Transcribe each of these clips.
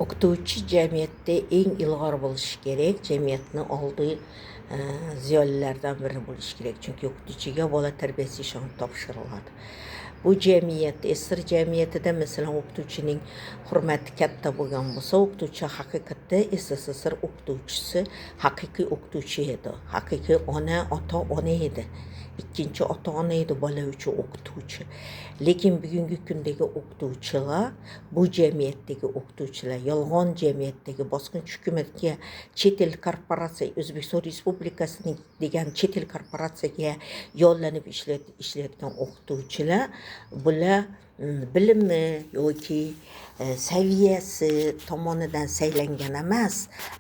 O'qituvchi jamiyatda eng ilg'or bo'lishi kerak, jamiyatni oldi ziyolilardan biri bo'lishi kerak. Chunki o'qituvchiga bola tarbiyasi ishonib topshiriladi. Bu jamiyat, SSR jamiyatida masalan o'qituvchining hurmati katta bo'lgan bo'lsa, o'qituvchi haqiqatda SSSR o'qituvchisi haqiqiy o'qituvchi edi. Haqiqiy ona, ota-ona edi. Ikkinchi ota-ona edi bola uchun o'qituvchi. Lekin bugungi kundagi o'qituvchilar, bu jamiyatdagi o'qituvchilar, yolg'on jamiyatdagi bosqinchi hukumatga, chet el korporatsiya, O'zbekiston Respublikasining degan chet el korporatsiyaga yollanib ishlayotgan o'qituvchilar, bular bilimi yoki saviyasi tomonidan saylangan emas,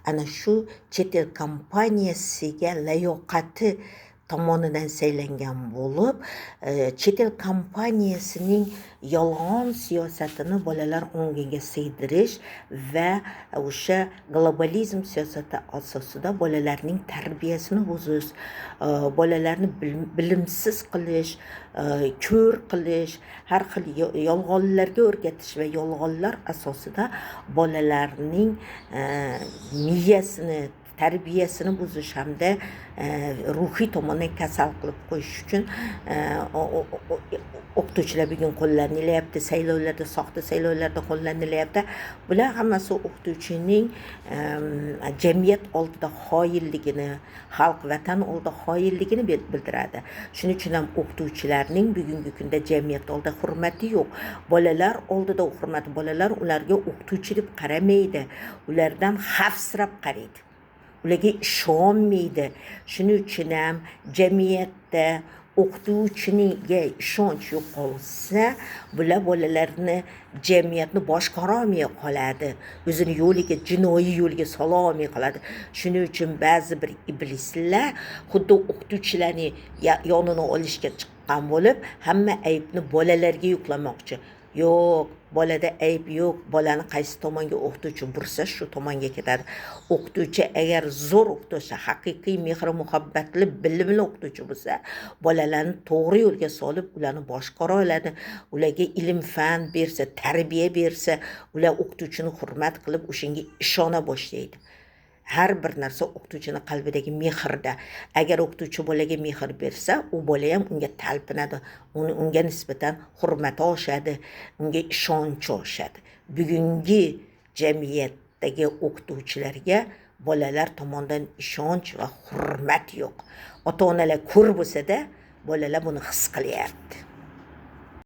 ana shu chet el kompaniyasiga layoqati tomonidan saylangan bo'lib, chet el kompaniyasining yolg'on siyosatini bolalar ongiga sig'dirish va o'sha globalizm siyosati asosida bolalarning tarbiyasini buzish, bolalarni bilimsiz qilish, ko'r qilish, har xil yolg'onlarga o'rgatish va yolg'onlar asosida bolalarning miyasini, tarbiyasini buzish hamda ruhiy tomondan kasal qilib qo'yish uchun o'qituvchilar bugun qo'llanilyapti, saylovlarda, soxta saylovlarda qo'llanilyapti. Bular hammasi o'qituvchining jamiyat oldida xoinligini, xalq, vatan oldida xoinligini bildiradi. Shuning uchun ham o'qituvchilarning bugungi kunda jamiyat oldida hurmati yo'q. Bolalar oldida hurmati, bolalar ularga o'qituvchi deb qaramaydi, ulardan xavfsirab qaraydi. Ularga ishonmaydi. Shuning uchun ham jamiyatda o'qituvchiga ishonch yo'qolsa, bular bolalarni, jamiyatni boshqara olmay qoladi. O'zini yo'liga, jinoiy yo'lga sola olmay qoladi. Shuning uchun ba'zi bir iblislar xuddi o'qituvchilarni yonini olishga chiqqan bo'lib, hamma aybni bolalarga yuklamoqchi. Yo'q, bolada ayb yo'q. Bolani qaysi tomonga o'qituvchi bursa, shu tomonga ketadi. O'qituvchi agar zo'r o'qituvchi, haqiqiy mehr-muhabbatli, bilimli o'qituvchi bo'lsa, bolalarni to'g'ri yo'lga solib, ularni boshqara oladi. Ularga ilm-fan bersa, tarbiya bersa, ular o'qituvchini hurmat qilib, o'shanga ishona boshlaydi. Har bir narsa o'qituvchini qalbidagi mehrda. Agar o'qituvchi bolaga mehr bersa, u bola ham unga talpinadi, uni unga nisbatan hurmati oshadi, unga ishonchi oshadi. Bugungi jamiyatdagi o'qituvchilarga bolalar tomonidan ishonch va hurmat yo'q. Ota-onalar ko'r bo'lsa-da, bolalar buni his qilyapti.